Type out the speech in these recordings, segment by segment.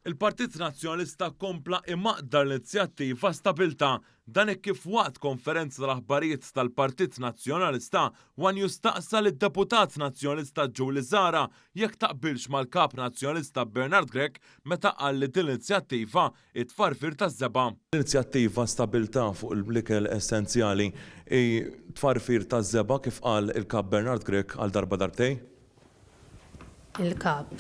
Il-Partit Nazzjonalista kompla imaqdar l-inizjattiva Stabbiltà. Dan hekk kif waqt konferenza tal-aħbarijiet tal-Partit Nazzjonalista, One News staqsa lid-Deputat Nazzjonalista Julie Zahra jekk taqbilx mal-Kap Nazzjonalista Bernard Grech meta qal li din l-inizjattiva hi tfarfir taż-żebgħa. L-inizjattiva Stabbiltà fuq l-ikel essenzjali hi tfarfir taż-żebgħa kif qal il-Kap Bernard Grech għal darba darbtejn. Il-Kap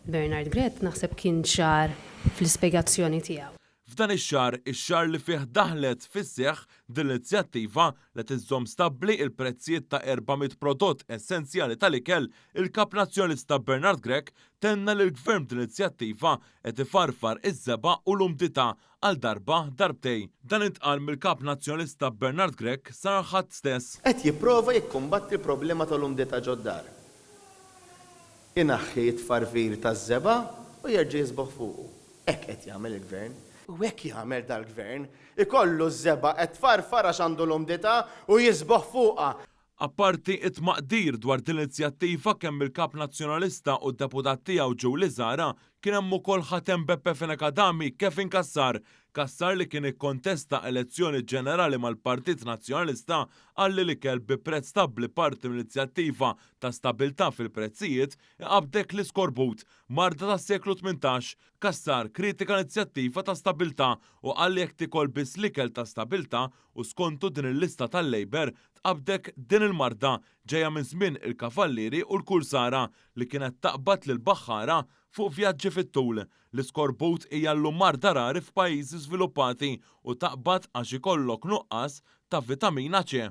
Bernard Grech naħseb kien ċar fl-ispjegazzjoni tiegħu. F'dan ix-xahar, ix-xahar li fih daħlet fis-seħħ din l-inizjattiva li tiżżomm stabbli il-prezzijiet ta' 400 prodott essenzjali tal-ikel, il-Kap Nazzjonalista Bernard Grech tenna li l-Gvern b'din l-inizjattiva qed ifarfar iż-żebgħa u l-umdità għal darba, darbtejn. Dan intqal mill-Kap Nazzjonalista Bernard Grech sar l-Ħadd stess. Qed jipprova jikkumbatti l-problema tal-umdità ġod-dar. Inaħħi t-tfarfir taż-żebgħa u jerġa' jiżbogħ fuqu. Hekk qed jagħmel il-Gvern. U hekk jagħmel dal-Gvern. Ikollu ż-żebgħa qed tfarfar għax għandu l-umdità u jiżbogħ fuqha. Apparti t-tmaqdir dwar din l-inizjattiva kemm mill-Kap Nazzjonalista u d-Deputat tiegħu Julie Zahra, kien hemm ukoll ħatem Beppe Fenech Adami, Kevin Cassar. Cassar li kien ikkontesta elezzjoni ġenerali mal-Partit Nazzjonalista qal li l-ikel bi prezz stabbli parti mill-inizjattiva ta' stabilità fil-prezzijiet iqabbdek l-iskorbut, marda tas-seklu 18. Cassar kritika l-inizjattiva ta' stabilità u qal li jekk tiekol biss l-ikel ta' stabilità u skontu din il-lista tal-Labour tqabbdek din il-marda ġejja minn żmien il-kavallieri u l-kursara li kienet taqbad lill-baħħara fuq vjaġġi fit-tul. L-iskorbut hija llum marda rari f'pajjiżi żviluppati u taqbad għax ikollok nuqqas ta' vitamina C.